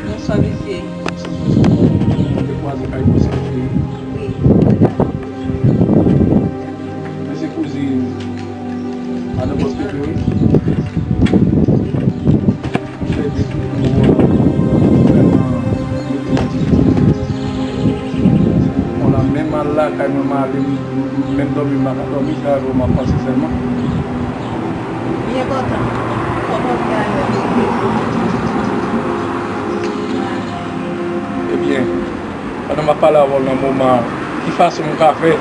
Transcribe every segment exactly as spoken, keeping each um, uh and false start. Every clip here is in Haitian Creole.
Bonswa, mesye. Bonswa, bonswa. Mwen te kwaze kay bòs Petro. Wi, mwen la. Mwen se kouzin madan bòs Petro, wi. Mwen fè de tout pou, euh, vrèman mete yon ti kout men. Bon, la, menm al lakay mwen, m ale, m, m, menm dòmi, m pa ka dòmi, se avè w m ap panse sèlman. Li enpòtan. Fò w konn bagay yo. Ebyen, pandan m ap pale avè w nan moman an, ki fason m ka fè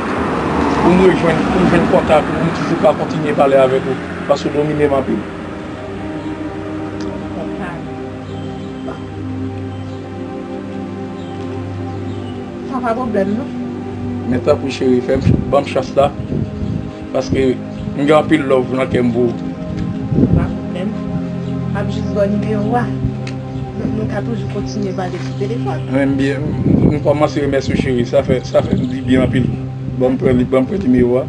pou m rejwenn, pou m jwenn kontak ou, pou m toujou ka kontinye pale avèk ou? Paske w domine m anpil. Sa pa pwoblèm, non. Men tanpri, cheri, fè m, ban m chans la. Paske m gen anpil love nan kè m pou ou. Pa pwoblèm. M ap jis ba w nimewo a. Nou, nou ka toujou kontinye pale sou telefòn. Mwen, m byen, m, m kòmanse remèsye w, cheri. Sa fè, sa fè m di byen anpil. Ban m pran li, ban m pran nimewo a.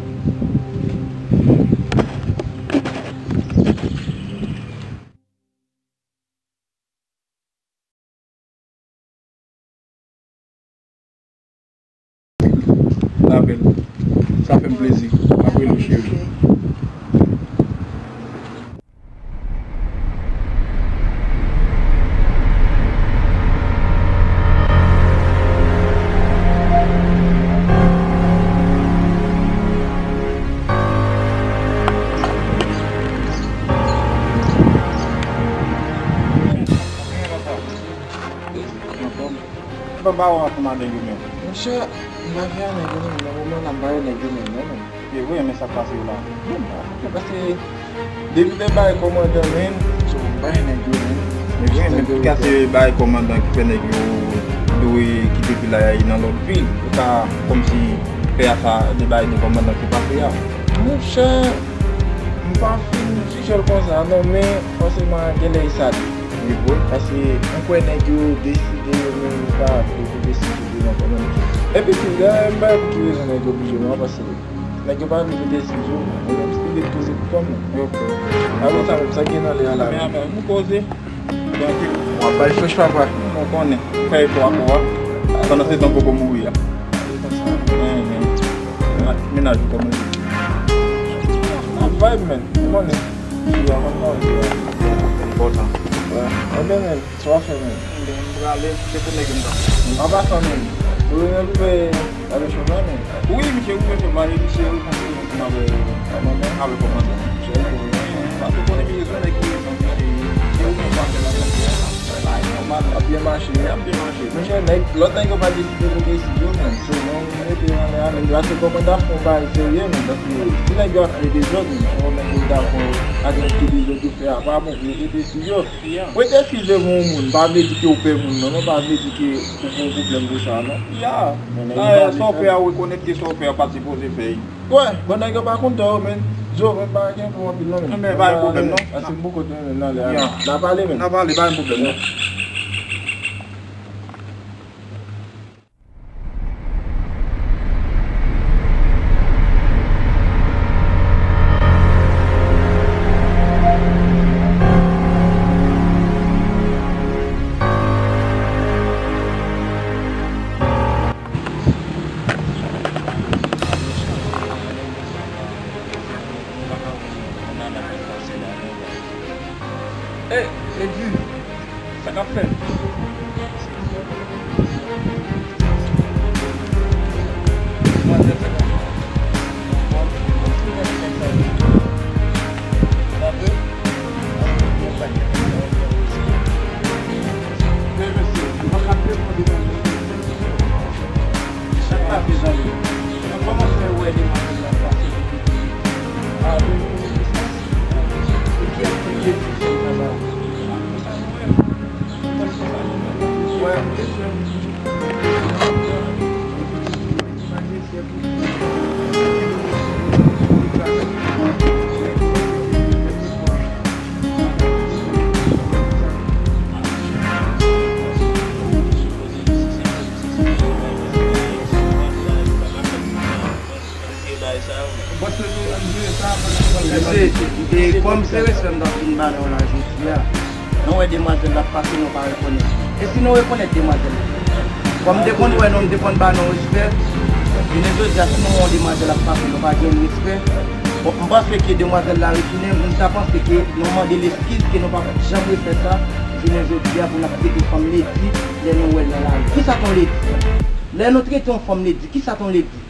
N apèl. Sa fè m plezi. M ap rele w, cheri. Anfòm? Epa, ba w anfòm a nèg yo menm. Monchè, m pa gen a nèg yo menm, nan moman la m pa gen nèg yo menm, non, menm. E vre, men sa k pase yo la? Bon, m pa konprann, paske depi lè bay kòmandan menm, so, m pa gen nèg yo menm. E vre, men ki kase bay kòmandan ki fè nèg yo dwe kite vil la y ale nan lòt vil? Yo ka kòmsi fè a sa, de bay de kòmandan ki pase a. Monchè, m pa fin jije l konsa, non, men fòseman, genlè e sa li. Wi, wi. Paske m kwè nèg yo deside yo menm yo pa vle pou deside yo nan kòmandan. Epi tou, dayè, m pa wè pou ki rezon nèg yo oblije mwen, paske nèg yo pa vle pou deside yo, mwen menm, m vle poze pou kò m. Ok. Avan sa menm, sa gen nan lè a la menm? Men avan nou poze. Tranquille. W ap bay frèch, papa. Mwen konnen. Fè efò a pou w a. Pandan se tan poko mouri a. Mennaj ou kòman li? Ap vibe, man. Ou konnen. Fi a konn manje a. Enpòtan. Wè. Ebyen, man, sa w ap fè, man? Ebyen, m prale, se pou nèg yo m t ap fè. An pasan, man, ou renmen pou fè gade chòmay, man? Wi, misye, wi, misye, misye, wi, misye, wi, avè kòmandan. Avè kòmandan. Misye, wi, wi. Paske konnen ki rezon nèg yo, e, e ou konn sa fè la, ap byen mache, ap byen mache. Monchè, nèg, lòt nèg yo pa deside pou deside yo, man. So, mwen, mwen rete anlè a, men yo ase kòmandan fè yon bagay serye, man. Paske si nèg yo ap fè dezòd, man, fò nèg yo ta fè ak nèg ki dezòd yo fè a, pa bon, yo rete sou yo. Rete eskize pou yon moun, pa vle di ke ou pè moun, non, non, pa vle di ke ou gen yon pwoblèm pou sa, non. Ya. Sa w fè a, rekonèt ke sa w fè a, pa t sipoze fè. Wè, bon, nèg yo pa kontan yo, men. Zo, men pa gen pou anpil non, men. Men pa gen pwoblèm, non. Ase m poko tounen nan lè a. N a pale, men. N a pale, pa gen pwoblèm, non. Ey, Edwin, sa k ap fèt? Demwazèl sa k ap fèt? Bon, bon, si nèg sa yo. Sa vre? Sa vre, bon, pa gen nèg sa yo. Men, mesye, nou pa ka defann demwazèl. Sa k ap fèt, zanmi? Mwen kòmanse wè demwazèl la pase pou piti. A, wi, wi, wi, sa. Pou kiyès ki vle di sa, sa, sa? Mesye, e, kòm se respè m t ap vin ba nou la jodi a, nou wè demwazèl la ap pase, nou pa rekonèt li. E si nou rekonèt demwazèl la? Kòm m te konn wè nou, m te konn ba nou respè. Jounen jodi a, si nou wè yon demwazèl ap pase, nou pa gen respè. Bon, m panse ke demwazèl la retounen, m ta panse ke nou mande l eskiz, ke nou p ap janm refè sa. Jounen jodi a, pou n ap trete fanm ledi, lè nou wè l nan lari. Kisa t on ledi? Lè nou trete yon fanm ledi, kisa t on ledi?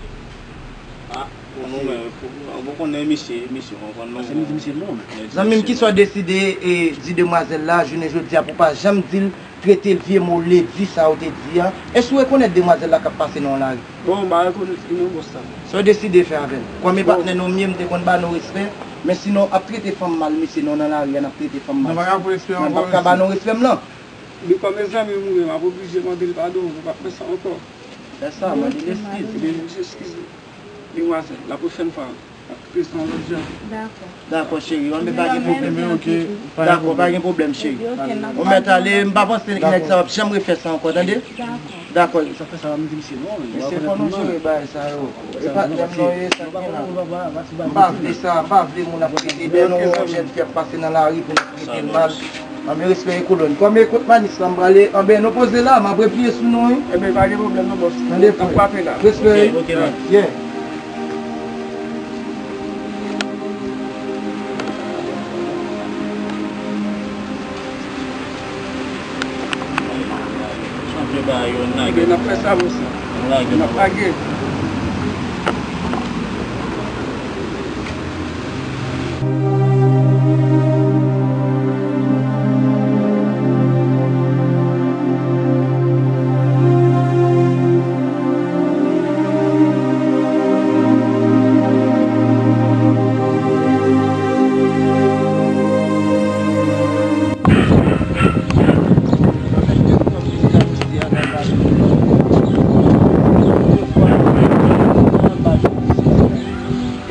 Ah, pou nou menm, pou, ou konnen misye, misye, ou konn nou. Pase m di misye non, men. Zanmi m, kisa w deside e di demwazèl la, jounen jodi a, pou w pa janm di l, trete l vye mo ledi sa ou te di a? Èske w rekonèt demwazèl la k ap pase nan yon lari? Bon, m pa rekonèt li non, bòs la. Sa w deside fè avè l? Kòm e patnè nou m ye, m te konn ba nou respè, men sinon, ap trete fanm mal, mesye, nou nan lari a, n ap trete fanm mal. Nou pa ka pran respè ankò, mesye. Mwen p ap ka ba nou respè m lan. Men kòm e zanmi m ou ye, m ap oblije mande l padon, m p ap fè sa ankò. Fè sa, mande l eskiz. Ebyen, m eskize. Demwazèl, la pwochèn fwa, n ap kite sa yon lòt jan. Dakò. Dakò, cheri, anben pa gen pwoblèm. Ebyen, oke. Dakò, pa gen pwoblèm, cheri. Ebyen, oke, n ap... Ou mèt ale, m pa panse nèg sa w ap janm refè sa ankò, tande? Dakò. Dakò. Sa fè sa, m di misye non, men. Mesye, fò nou jere bagay sa yo. E patnè m nou ye, sa k gen la. M pa vle sa, m pa vle moun ap trete lè nou wè yon jèn fi ap pase nan lari pou nou trete l mal. Anben, respè e kolòn. Kòm e kot manis la m prale, anben, nou poze la, m ap repliye sou nou, wi. Enben, pa gen pwoblèm non, bòs. Tande, frè. N ap frape la. Respè, wi. Ok, ok, man. Yeah. Chanje bagay yo, n lage. Ebyen, n ap fè sa, bòs. N lage. N ap lage.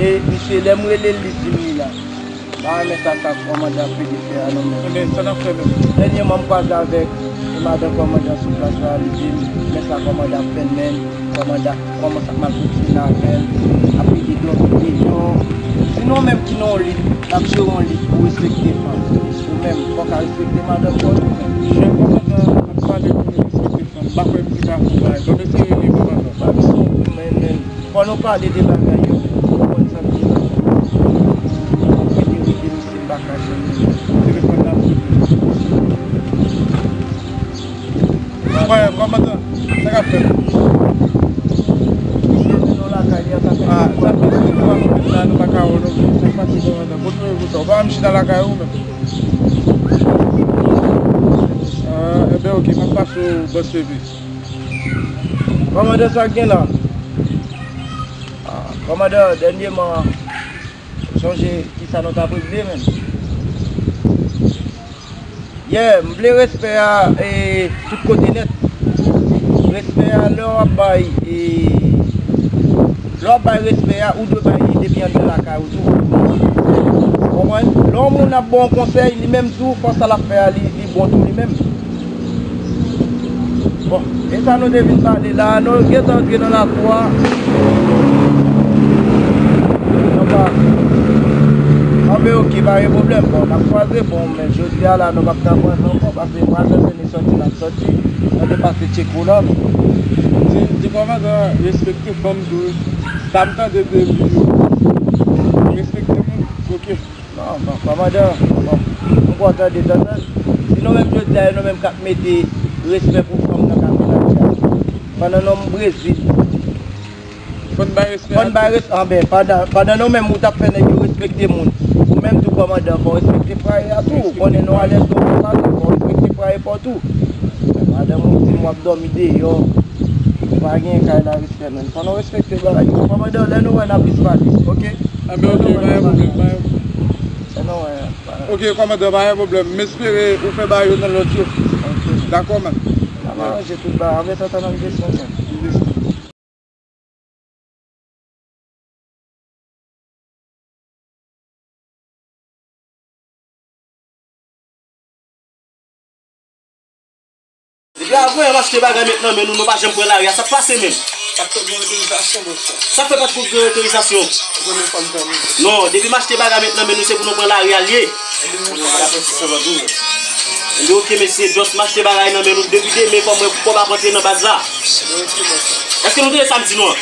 E misye, lè m rele l, li di m li la. M pa renmen sa, sa kòmandan ap plede fè a non, men. Ebyen, sa n ap fè menm? Dènyèman, m kwaze avèk madanm kòmandan sou plas la, li di m, men sa kòmandan ap fè, men kòmandan kòmanse ap mal fonksyone avè l, ap plede dòmi deyò. Si nou menm ki nan yon lit, n ap jere yon lit pou respekte fanm. Ou menm, fò w ka respekte madanm pa w tou menm. Jan kòmandan ap pale pou nou respekte fanm, m pa kwè misye ka fè yon bagay. Bon, mesye, rele kòmandan. Pa misye, men, men. Fò nou pale de bagay yo, pou konn sa ki la. Fè de rete misye m pa ka jwenn li. Telefòn nan ap sonne. Wè, kòmandan, sa k ap fèt? Misye nou lakay li an, sa fè... Ah, sa fè de fwa nou menm la, nou pa ka wè w non. Sa k pase, kòmandan? Bon, nou ye konsa. Ou pa menm chita lakay ou menm? Ah, enben, ok, m ap pase w bò sèvis. Kòmandan, sa k gen la? Ah, kòmandan, dènyèman, ou sonje kisa nou t ap regle menm? Yeah, m vle respè a, e, tout kote nèt. Respè a, lè w ap bay, e, lè w ap bay respè a, ou dwe bay li depi anndan lakay ou tou. Ou konprann? Lè yon moun ap ba w yon konsèy, li menm tou, fò sa l ap fè a, li, li bon tou li menm. Bon, e sa nou te vin pale la, nou gentan antre nan lakou a. Nou pa... Anben, ok, pa gen pwoblèm. Bon, n ap kwaze, bon, men jodi a la, nou p ap ka kwaze ankò, paske mwen menm, lè nou sòti, n ap sòti. Nou te pase tcheko la, men. Di, di kòmandan respekte fanm tou, wi. Sa m tande de li yo. Respekte moun, ok. Non, bon, kòmandan, bon, nou kontan de tanzantan. Si nou menm jodi a, e nou menm k ap mete respè pou fanm nan k ap vin ap di a. Pandan nonm Brezil. Fò n bay respè a tou. Fò n bay res-, anben, pandan, pandan nou menm ou t ap fè nèg yo respekte moun. Ou menm tou kòmandan, fò w respekte fraye a tou. Ou konnen nou alèz nou fè pale, fò w respekte fraye pa w tou. Men madanm ou di m w ap dòmi deyò. Ou pa gen kay la, respè, men. Fò nou respekte bagay yo. Kòmandan, lè nou wè n ap dispati, ok? Anben, ok, pa gen pwoblèm, pa gen pwoblèm. Lè nou wè, pa gen... Ok, kòmandan, pa gen pwoblèm. M espere ou fè bagay yo nan lòd yo. Ok. Dakò, man. N ap aranje tout bagay. Anben, tantan nan kesyon, men. Depi avan, y ap achte bagay met nan men nou, nou pa janm pran lari a, sa k pase menm? Sa k fè gen otorizasyon, bòs la? Sa k fè pa t ko gen otorizasyon? Ou konnen fanm tanmi. Non, depi m achte bagay met nan men nou, se pou nou pran lari a l ye. Ebyen, nou pa... Sa pa tou. Ebyen, oke, mesye, just m achte bagay nan men nou depi demen, fò m wè kòb ap rantre nan baz la. Èske nou tande sa m di nou an?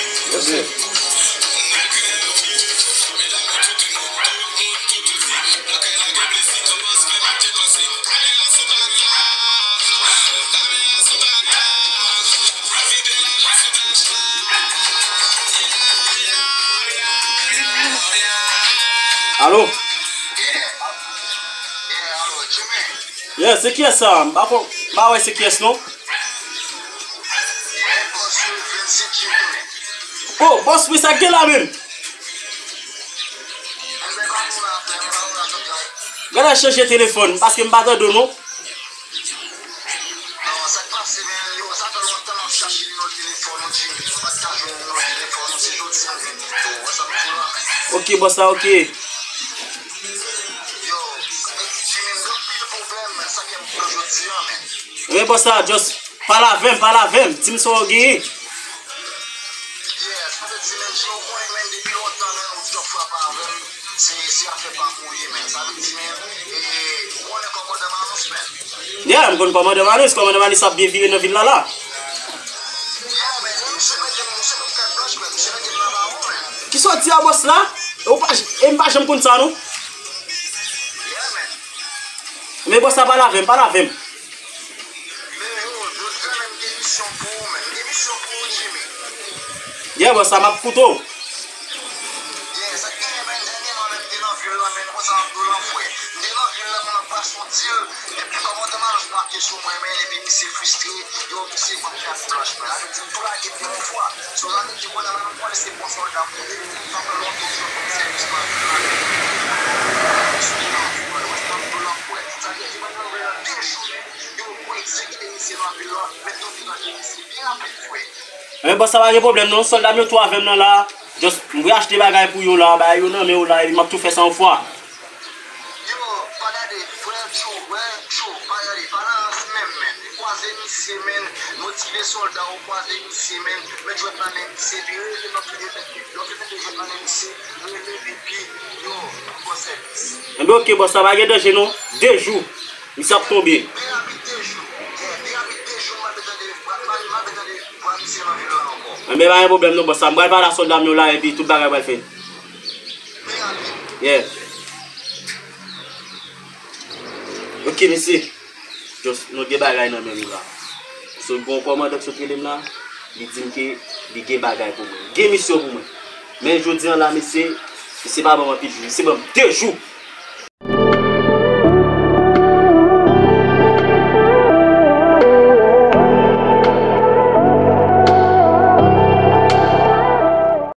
Alo? Yeah, se kiyès sa? M pa ko-, m pa wè se kiyès non. Oh, bòs, wi, sa k gen la menm? Gade, chanje telefòn, paske m pa tande w non. Ok, bòs la, ok. Men bòs la, just pale avè m, pale avè m, di m sa w genyen. Yeah, m konn kòmandan Manus, kòmandan Manus ap byen vire nan vil la la. Kisa w di a bòs la? E w pa, e m pa janm konn sa non. Men bòs la, pale avè m, pale avè m. Yeah, bòs la, m ap koute w. Men bòs, sa pa gen pwoblèm non, sòlda m yo tou avè m nan la. Just, m vle achte bagay pou yo la, bay yo nan men w la, epi m ap tou fè sa yon fwa. Yo, pa gade, frè Tjo, frè Tjo, pa gade, pa nan rans menm, men. Kwaze misye, men, motive sòlda w, kwaze misye, men, met jwèt la nan men misye, epi rele nan tou de tèt li. Lè w fin mete jwèt la nan men misye, rele li, epi, yo, fè sèvis. Enben, oke, bòs, sa pa gen danje non. De jou, misye ap tonbe. Byen rapid, de jou. Yeah, byen rapid, de jou, m ap tande, m ap tande vwa misye nan vil la ankò. Enben, pa gen pwoblèm non, bòs, sa. M pral pale a sòlda m yo la, epi tout bagay pral fèt. Yeah. Ok, mesye. Just, nou gen bagay nan men nou la. So, gon kòmandan k sot rele m la, li di m ke li gen bagay pou mwen. Gen misyon pou mwen. Men jodi an la, mesye, misye pa ban m anpil jou. Misye ban m de jou.